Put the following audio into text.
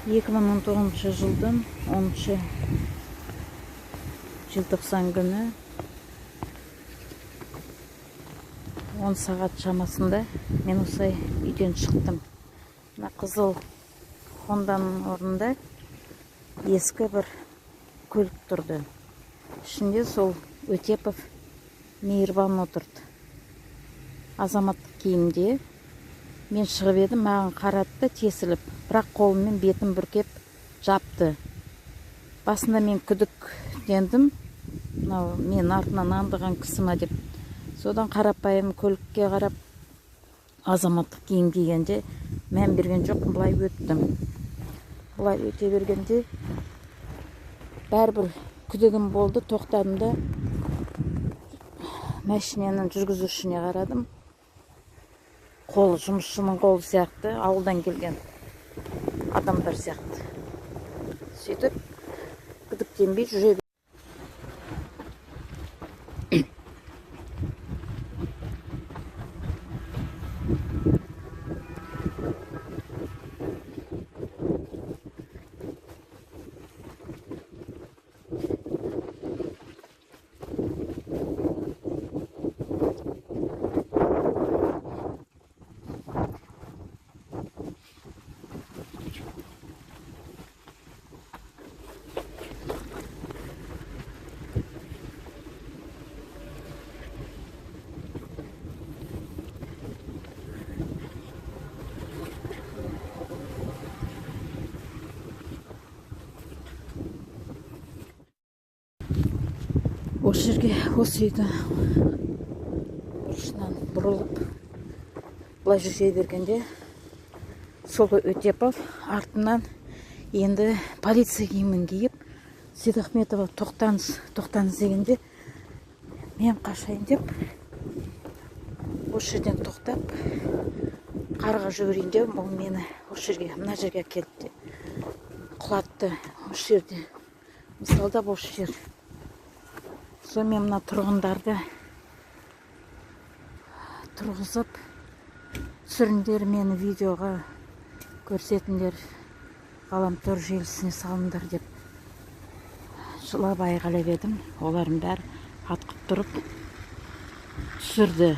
2019 жылдың 10 желтоқсан күні 10 сағат шамасында мен осылай үйден шықтым. Мына қызыл Хонданың орнында ескі бір көлік тұрды. Ішінде сол Өтепов Мейірбан отырды. Азаматтық киімде. Мен шығып едім, маған қарады да тесіліп, бірақ қолыммен бетін бүркеп жапты. Басында мен күдіктендім, мынау мен артынан аңдыған кісі ма деп. Содан қарапайым көлікке қарап, азаматтық киім кигенде мән берген жоқпын, былай өттім. Былай өте бергенде бәрібір күдігім болды, тоқтадым да машинаның жүргізушісіне қарадым. Қолы жұмысшының қолы сияқты, ауылдан келген адамдар сияқты. Сөйтіп күдіктенбей жүре. Осы жерге, осы үйді бұрышынан бұрылып былай жүре бергенде сол Өтепов артынан енді полиция киімін киіп, Сейдахметова тоқтаңыз, тоқтаңыз дегенде мен қашайын деп осы жерден тоқтап қарға жүгірейін деп, ол мені осы жерге, мына жерге әкелді де құлатты. Осы жерде мысалдап осы жер. Сонымен мына тұрғындарды тұрғызып, түсіріңдер мені видеоға, көрсетіңдер, ғаламтор желісіне салыңдар деп жылап айғайлап едім. Олардың бәрі атқып тұрып түсірді.